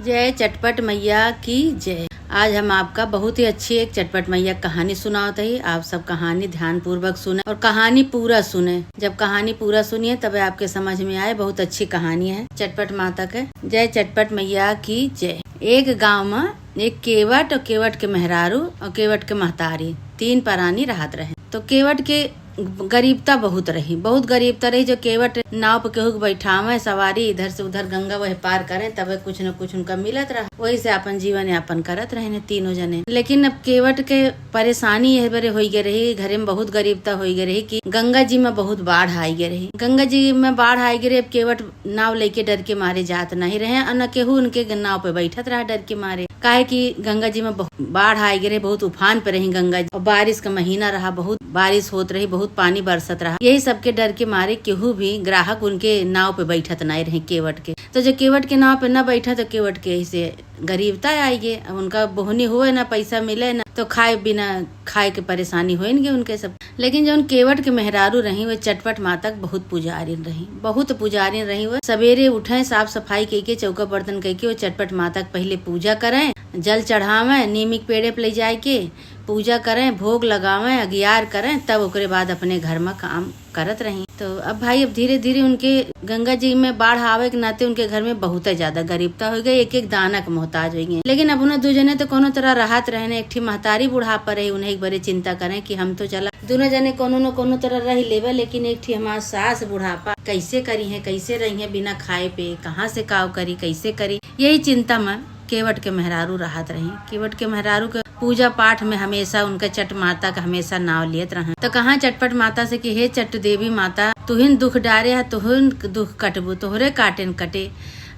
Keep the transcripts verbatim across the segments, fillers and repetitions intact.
जय चटपट मैया की जय। आज हम आपका बहुत ही अच्छी एक चटपट मैया कहानी सुनावत हई। आप सब कहानी ध्यानपूर्वक सुने और कहानी पूरा सुने। जब कहानी पूरा सुनिए, तबे आपके समझ में आए, बहुत अच्छी कहानी है चटपट माता के। जय चटपट मैया की जय। एक गाँव में एक केवट और केवट के मेहरारू और केवट के महतारी, तीन परानी रहत रहे। तो केवट के गरीबता बहुत रही, बहुत गरीबता रही। जो केवट नाव पे केहू के बैठावे, सवारी इधर से उधर गंगा वह पार करें, तबे कुछ न कुछ उनका मिलत रहा, वही से अपन जीवन यापन करत रहे तीनों जने। लेकिन अब केवट के परेशानी यह बरे होई गए रही, घरे में बहुत गरीबता होई गए रही कि गंगा जी में बहुत बाढ़ आई गए रही। गंगा जी में बाढ़ आई गए रही। अब केवट नाव लेके डर के मारे जात नहीं रहे और न केहू उनके नाव पे बैठत रहा डर के मारे, काहे कि गंगा जी में बहु-, बाढ़ आई गए रही, बहुत उफान पे रही गंगा जी। और बारिश का महीना रहा, बहुत बारिश होत रही, बहुत पानी बरसत रहा। यही सबके डर के मारे केहू भी ग्राहक उनके नाव पे बैठत नहीं रहे केवट के। तो जो केवट के नाव पे न बैठा तो केवट के ऐसे गरीबता आई गे। अब उनका बोहनी हुए ना, पैसा मिले ना, तो खाए बिना खाए के परेशानी होए न गे उनके सब। लेकिन जौन केवट के मेहरारू रही, वो चटपट माता के बहुत पुजारिन रही, बहुत पुजारिन रही। वो सवेरे उठे, साफ सफाई कइके, चौका बर्तन कइके, वो चटपट माता के पहले पूजा करें, जल चढ़ावें, नीमी के पेड़े पे ले जाए के पूजा करें, भोग लगावें, अगियार करें, तब ओकरे बाद अपने घर में काम करत रही। तो अब भाई, अब धीरे धीरे उनके गंगा जी में बाढ़ आवे के नाते उनके घर में बहुत ज्यादा गरीबता हो गई, एक एक दाना के मोहताज हो गई। लेकिन अपना दू जने तो कोनो तरह रहत रहे न। एक ठी महतारी बुढ़ापा रही, उन्हें एक बड़े चिंता करें कि हम तो चला दोनों जने कोनो न कोनो तरह रह लेबे, लेकिन एक ठी हमार सास बुढ़ापा कैसे करी है, कैसे रही है बिना खाए पे, कहाँ से काव करी, कैसे करी, यही चिंता में केवट के मेहरारू रहत रही। केवट के मेहरारू के पूजा पाठ में हमेशा उनके चट माता का हमेशा नाव लेत रहन। तो कहाँ चटपट माता से कि हे चट देवी माता, तुहिन दुख डारे है, तुहिन दुख कटबू, तोहरे काटे न कटे,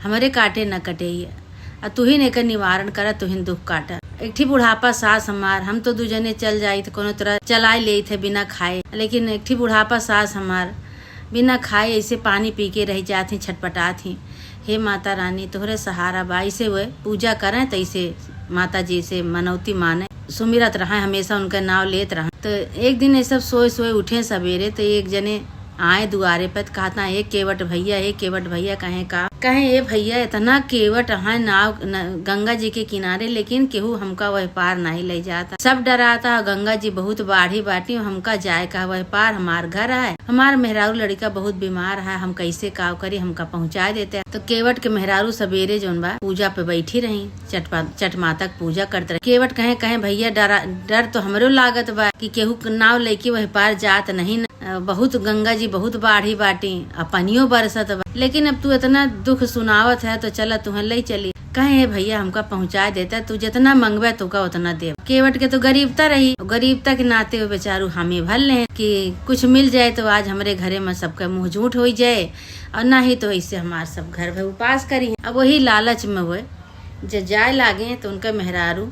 हमरे काटे न कटे, आ तुहिन एकर निवारण करा, तुहिन दुख काटा। एक ठी बुढ़ापा सास हमार, हम तो दू जने चल जाई तो कोनो तरह चलाए लेत है बिना खाए, लेकिन एक ठी बुढ़ापा सास हमार बिना खाए ऐसे पानी पी के रह जात ही, छटपटात ही। हे माता रानी, तोहरे सहारा बा। ऐसे वे पूजा करें, तो ऐसे माता जी से मनौती माने, सुमिरत रहे, हमेशा उनका नाव लेत रहे। तो एक दिन ये सब सोए सोए उठे सवेरे, तो एक जने आए दुआरे पे, तो कहता, "ए केवट भैया, ए केवट भैया।" कहे, "का?" कहे, "ए भैया, इतना केवट है नाव न, गंगा जी के किनारे, लेकिन केहू हमका वह पार नहीं ले जाता। सब डराता है, गंगा जी बहुत बाढ़ी बाटी, हमका जाए का वह पार, हमार घर है, हमार मेहरारू लड़का बहुत बीमार है, हम कैसे काव करी, हमका पहुँचा देते।" तो केवट के मेहरारू सवेरे जौन बा पूजा पे बैठी रही, चटपा-, चटमाता के पूजा करत रही। केवट कहे, कहे, "भैया, डरा, डर तो हमरो लागत बा कि केहू के नाव लेके वह पार जात नहीं न, अ, बहुत गंगा जी बहुत बाढ़ी बाटी, आ पनियो बरसत बा, लेकिन अब तू इतना दुख सुनावत है तो चला तुहें ले चली।" कहे, "हे भैया, हमका पहुँचा देता, तू जितना मंगबे तोका उतना देब।" केवट के तो गरीबता रही, गरीबता के नाते वो बेचारू हमें भर ले कि कुछ मिल जाए तो आज हमरे घरे में सबका मुँह झूठ हो जाए, और ना ही तो इससे हमार सब घर भर उपास करी। अब वही लालच में वो जब जाए लागे तो उनका मेहरारू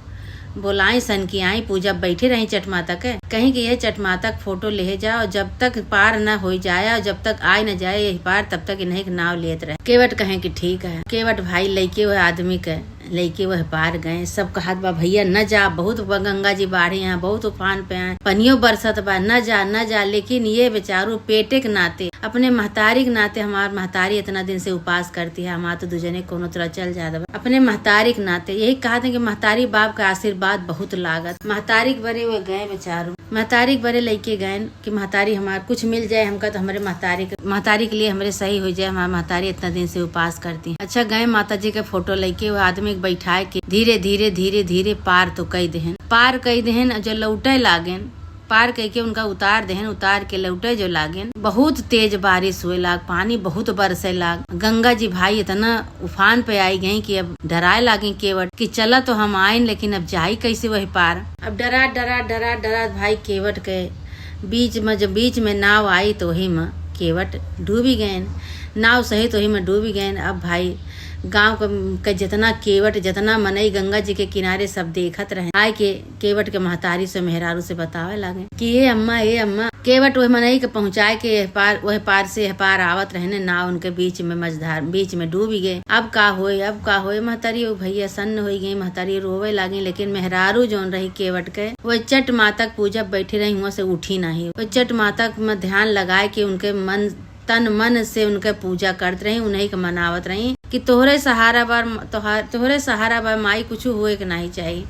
बोलाई सन कि आई पूजा। बैठे रही चटमाता के, कहीं कि यह चटमाता के फोटो ले जाओ, जब तक पार न हो जाए और जब तक आए न जाए यही पार, तब तक इन्हें के नाव लेत रहे। केवट कहे कि ठीक है। केवट भाई लइके वह आदमी के लइके वह पार गए। सब कहत बा, "भैया न जा, बहुत ब-, गंगा जी बाढ़े हैं, बहुत उफान पे हैं, पनियो बरसत बा, न जा, न जा।" लेकिन ये बेचारू पेटे के नाते अपने महतारी के नाते, हमार महतारी इतना दिन से उपास करती है, हमार तो दू जने कोनो तरह चल जात बा। अपने महतारी के नाते यही कहत हैं कि महतारी बाप का आशीर्वाद बहुत लागत। महतारी के बरे वो गए बेचारू, महतारी के बरे लइके गए कि महतारी हमार कुछ मिल जाए हमका तो हमरे महतारी के, महतारी के लिए हमरे सही हो जाए, हमार महतारी इतना दिन से उपास करती है। अच्छा, गए माता जी के फोटो लइके वो आदमी के बैठाए के धीरे धीरे धीरे धीरे पार तो कई देहन, पार कई देहन। जो लौटे लागेन, पार कइके उनका उतार देहन, उतार के लौटे जो लागेन, बहुत तेज बारिश हुए लाग, पानी बहुत बरसे लाग। गंगा जी भाई इतना उफान पे आई गई कि अब डराए लागे केवट कि चला तो हम आइन, लेकिन अब जाई कैसे वही पार। अब डरा, डरा, डरा, डरा भाई केवट के बीच में, जब बीच में नाव आई तो वही में केवट डूबी गए, नाव सहित वही में डूबी गए। अब भाई गाँव के, के जितना केवट, जितना मनई गंगा जी के किनारे सब देखत रहे, आए के केवट के महतारी से, मेहरारू से बतावे लागे कि "ए अम्मा, ए अम्मा, केवट वह मनई के पहुँचाए के एह पार, वह पार से एह पार आवत रहने, नाव उनके बीच में मझधार, बीच में डूबी गए। अब का होए, अब का होए?" महतारी वो भैया सन्न होई गई, महतारी रोवे लागी, लेकिन मेहरारू जौन रही केवट के, वह चट माता के पूजा बैठी रही, हुआ से उठी नहीं। वह चट माता में ध्यान लगाए के उनके मन, तन मन से उनके पूजा करत रही, उन्हीं के मनावत रही। कि तोहरे सहारा बा, तोहार, तोहरे सहारा बा माई, कुछ होए के नाही चाही।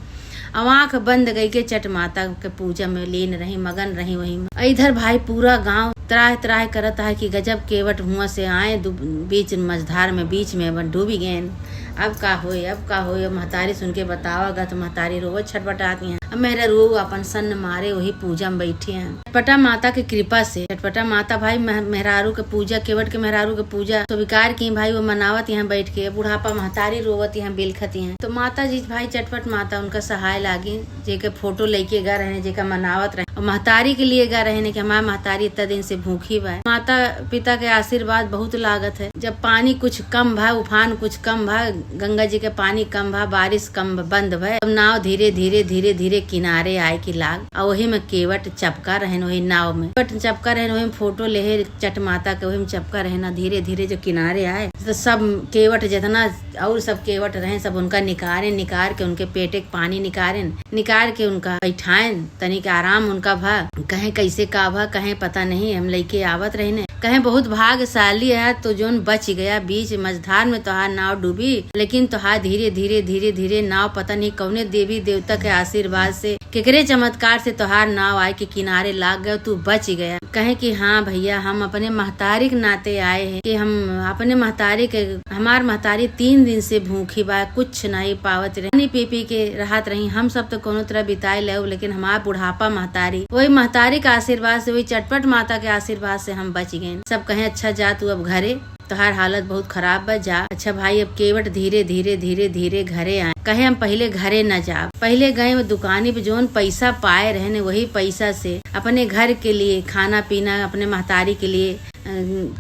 अब आँख बंद कइके चट माता के पूजा में लीन रही, मगन रही वही में। इधर भाई पूरा गाँव त्राह त्राह करत है कि गजब केवट हुआं से आए, दु-, बीच मझधार में, बीच में अपन डूबी गए। अब का होए, अब का होए? अब महतारी सुन के बतावा गा तो महतारी रोवत छटपटाती हैं। अब मेहरारू अपन सन्न मारे वही पूजा में बैठी हैं। चटपटा माता के कृपा से, चटपटा माता भाई मह-, मेहरारू के पूजा, केवट के मेहरारू के पूजा स्वीकार की भाई, वो मनावत यहाँ बैठ के। बुढ़ापा महतारी रोवत यहाँ बिलखत यहाँ। तो माता जी भाई चटपट माता उनका सहाय लागी, जेके फोटो लेके गा रहे, जेका मनावत रहे, और महतारी के लिए गा रहे कि हमार महतारी इतना दिन से भूखी बा। माता पिता के आशीर्वाद बहुत लागत है। जब पानी कुछ कम भा, उफान कुछ कम भा, गंगा जी के पानी कम भा, बारिश कम भ-, बंद भय, तब नाव धीरे धीरे धीरे धीरे किनारे आए की लाग। और वही में केवट चपका रहन, वही नाव में केवट चपका रहन, वही में फोटो लेहे चट माता के, वही में चपका रहन। धीरे धीरे जो किनारे आए तो सब केवट जितना और सब केवट रहे, सब उनका निकारे, निकार के उनके पेटे के पानी निकारे, निकार के उनका बैठाएन, तनिक आराम उनका भा। कहें कैसे का भा, कहें पता नहीं, हम लइके आवत रहिने। कहें बहुत भाग्यशाली है तो जोन बच गया, बीच मझधार में तोहार नाव डूबी, लेकिन तोहार धीरे धीरे धीरे धीरे नाव पता नहीं कौने देवी देवता के आशीर्वाद से, केकरे चमत्कार से तोहार नाव आए के किनारे लाग गए, तू बच गया। कहे कि हाँ भैया, हम अपने महतारी के नाते आए हैं कि हम अपने महतारी के, हमार महतारी तीन दिन से भूखी बा, कुछ नहीं पावत रही, पानी पी पी के रहत रही। हम सब तो कोनो तरह बिताए लेव, लेकिन हमार बुढ़ापा महतारी, वही महतारी के आशीर्वाद से, वही चटपट माता के आशीर्वाद से हम बच गए। सब कहे, "अच्छा जा तू अब घरे, तोहार हालत बहुत खराब बा, जा।" अच्छा भाई, अब केवट धीरे धीरे धीरे धीरे घरे आए। कहे, "हम पहिले घरे न जाब।" पहिले गए वो दुकानी पे, जोन पैसा पाए रहे ने, वही पैसा से अपने घर के लिए खाना पीना, अपने महतारी के लिए अ,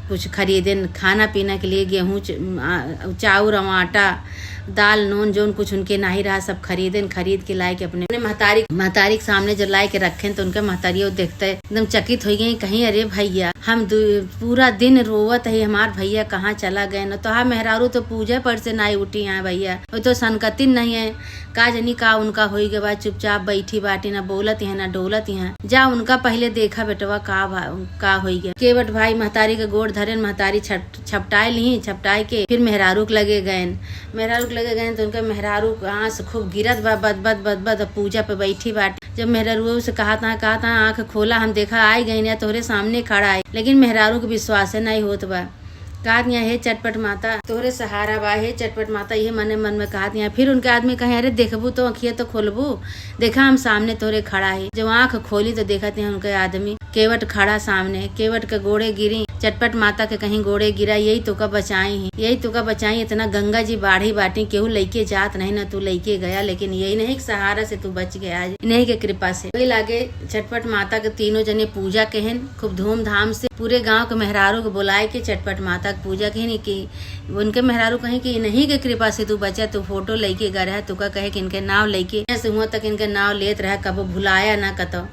कुछ खरीदेन, खाना पीना के लिए गेहूँ, च-, आ, चाउर और आटा, दाल, नून, जोन कुछ उनके नाही रहा, सब खरीदेन। खरीद के लाए के अपने, अपने महतारी, महतारी के सामने जब लाए के रखेन, तो उनके महतारी वो देखते एकदम चकित हो गई, कहीं, "अरे भैया, हम दु-, पूरा दिन रोवत है, हमार भैया कहाँ चला गए न?" तो हाँ, मेहरारू तो पूजा पर से नाही उठी हैं भैया, वो तो सनकतिन नहीं है। का जनी का उनका होई गवा, चुपचाप बैठी बाटी, ना बोलत हैं, ना डोलत हैं। जा उनका पहिले देखा बेटवा, का भा-, का होई गवा। केवट भाई महतारी के गोड़ धरेन, महतारी छट-, छपटाए लिही, छपटाए के फिर मेहरारू के लगे गएन। मेहरारू के लगे गएन तो उनके मेहरारू के आँस खूब गिरत बा, बद, बद, बद, बद, पूजा पे बैठी बाटी। जब मेहरारू से कहत हैं, कहत हैं, "आँख खोला, हम देखा आए गए या तोहरे सामने खड़ा है," लेकिन मेहरारू के विश्वासे नहीं होत बा। कहत यहाँ, "हे चटपट माता, तोहरे सहारा बा, हे चटपट माता," ये मने मन में कहत यहाँ। फिर उनके आदमी कहे, "अरे देखबू तो, अँखिया तो खोलबू, देखा हम सामने तोहरे खड़ा है।" जब आँख खोली तो देखत यहाँ उनके आदमी केवट खड़ा सामने, केवट के गोड़े गिरी, चटपट माता के कहीं गोड़े गिरा, "यही तोका बचाई है, यही तोका बचाई, इतना गंगा जी बाढ़ी बाटी, केहू लइके जात नहीं ना, तू लइके गया, लेकिन यही नहीं के सहारा से तू बच गया आज, इन्हीं के कृपा से।" वही लागे चटपट माता के तीनों जने पूजा केहन खूब धूमधाम से पूरे गांव के मेहरारू के बुलाए के चटपट माता के पूजा केहन कि उनके मेहरारू कहीं कि इन्हीं के कृपा से तू बचा, तू फोटो लेके गा रहा, तू का कहे कि इनके नाव लेके, यहाँ से हुआ तक इनके नाव लेत रहा, कबो भुलाया ना कतो,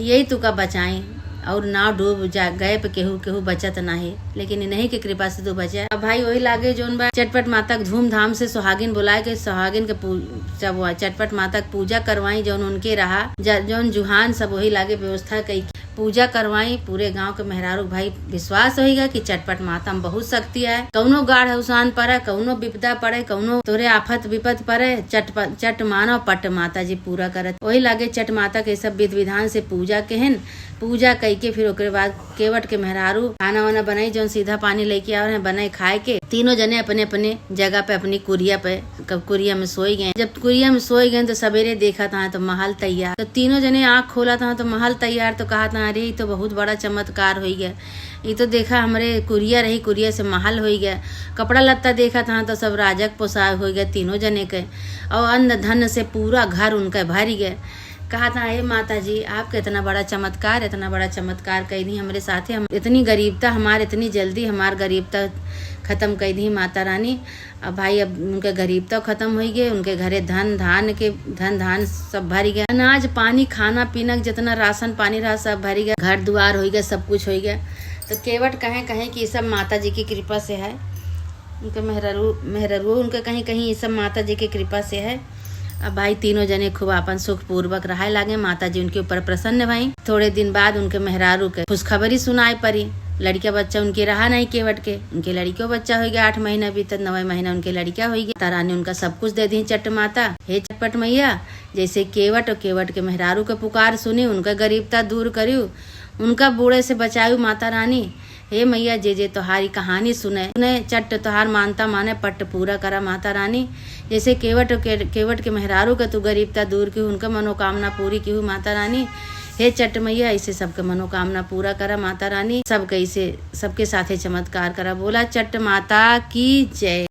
यही तू का बचाई। और नाव डूब जा गए पे केहू, केहू बचत ना है, लेकिन इन्हीं के कृपा से तू बचा। अब भाई वही लागे जोन बा चटपट माता के धूमधाम से सुहागिन बुलाए के सुहागिन के पू-, जब वो चटपट माता के पूजा करवाई, जौन उनके रहा, ज-, जौन जुहान सब वही लागे व्यवस्था कई पूजा करवाई। पूरे गांव के मेहरारू भाई विश्वास होइगा कि चटपट माता में बहुत शक्ति है। कौनो गाढ़ अवसान पड़े, कौनो विपदा पड़े, कौनो तोरे आफत विपद पड़े, चट प-, चट मानो पट माता जी पूरा करत। वही लागे चट माता के सब विधि विधान से पूजा केहन, पूजा कई के फिर ओकरे बाद केवट के मेहरारू खाना वाना बनाई, जौन सीधा पानी लेके आवे हैं, बनाई खाए के। तीनों जने अपने अपने जगह पे अपनी कुरिया पे, क-, कुरिया में सोई गए। जब कुरिया में सोई गए तो सवेरे देखत हैं तो महल तैयार। तो तीनों जने आँख खोलत हैं तो महल तैयार। तो कहत हैं, "अरे, ये तो बहुत बड़ा चमत्कार होई गया। ये तो देखा हमरे कुरिया रही, कुरिया से महल होई गया।" कपड़ा लत्ता देखत हैं तो सब राजक पोशाक होई गया तीनों जने के, और अन्न धन से पूरा घर उनका भर गया। कहत हैं, "हे माता जी, आपके इतना बड़ा चमत्कार, इतना बड़ा चमत्कार कई दी हमरे साथे। हम इतनी गरीबता हमार, इतनी जल्दी हमार गरीबता खत्म कई दी माता रानी।" अब भाई, अब उनके गरीबता खत्म होई गए, उनके घरे धन धान के, धन धान सब भरी गए, अनाज पानी, खाना पीना के जितना राशन पानी रहा सब भरी गए, घर दुआर होई गए, सब कुछ होई गए। तो केवट कहें, कहें कि ये सब माता जी की कृपा से है। उनके मेहरारू, मेहरारू उनके कहीं, कहीं ये सब माता जी की कृपा से है। अब भाई तीनों जने खूब आपन सुखपूर्वक रहाए लागे। माता जी उनके ऊपर प्रसन्न भई। थोड़े दिन बाद उनके मेहरारू के खुशखबरी सुनाए पड़ी। लड़िका बच्चा उनके रहा नहीं केवट के, उनके लड़िको बच्चा होइ गया, आठ महीना बीतत, नवे महीना उनके लड़िका होइ गया। माता रानी उनका सब कुछ दे दी चट्ट माता। हे चटपट मैया, जैसे केवट और केवट के मेहरारू के पुकार सुनी, उनका गरीबता दूर करियो, उनका बूढ़े से बचायु माता रानी। हे मैया, जे जे तोहारी कहानी सुने, सुने चट्ट तोहार मानता माने, पट्ट पूरा करा माता रानी। जैसे केवट के, केवट के मेहरारू के तू गरीबता दूर की, उनका मनोकामना पूरी की हु माता रानी। हे चट्ट मैया, ऐसे सबके मनोकामना पूरा करा माता रानी। सबके ऐसे, सबके साथे चमत्कार करा। बोला चट्ट माता की जय।